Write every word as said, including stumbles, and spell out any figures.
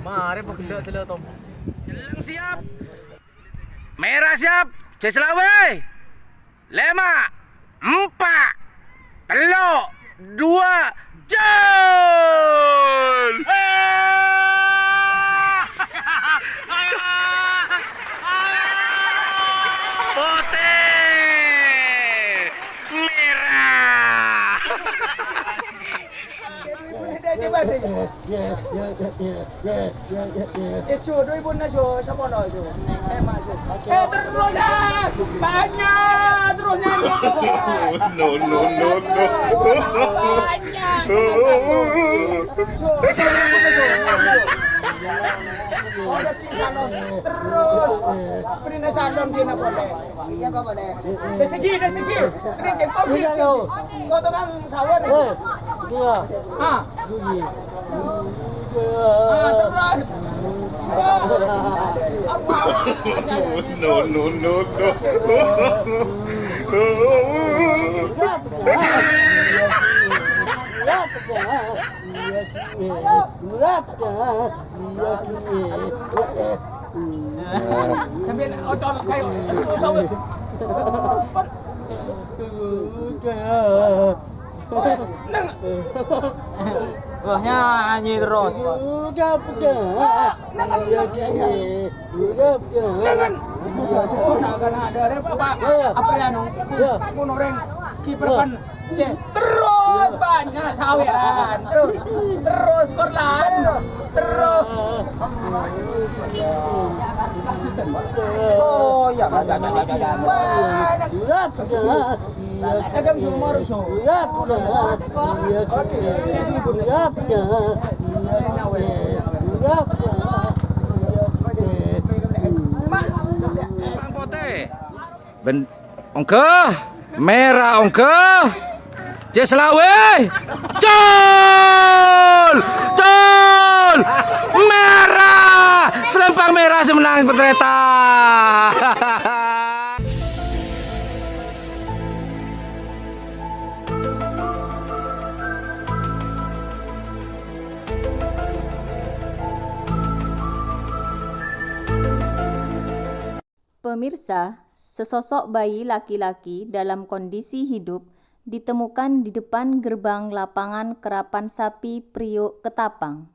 Marè pagella' dulu, Tom. Siap. Mèra siap. Jhâ' salawe. Lèma', empa', tello', duwâ', jhâl! Potè! Mèra! Èso, dhu, ibuna, so, sapolo, so. Eh, terros, ah! Bânnya', terros, nyanyi. No, no, no, no. Bânnya'. So, so, ibuna, so. Terros, bârina salon dina polè. Iyâ, kok polè. Dâ' sèghi, dâ' sèghi. Kènè' cèng, kok bisa? Potongan sawah, nih. Eh, iyâ. Ah. Bunyi. Ah, terros. No, no, no, no. Sampèyan otor sayo. Wah, nyanyi terros. Jangan. Oh, nah, kan ada, ada apa, Pak? Apa ya, no? Mun orèng kiper kan. Terros, bânnya' sawèran. Terros, terros, Korlan. Terros. Oh, ya, ya, ya, ya, ya, ya. Agam sumur, so. Bân ongghâ, mèra ongghâ. Jhâ' salawe. Jhâl! Jhâl! Mèra! Selempang mèra sè mennang, Petreta. Pemirsa, sesosok bayi laki-laki dalam kondisi hidup ditemukan di depan gerbang lapangan kerapan sapi Priuk, Ketapang.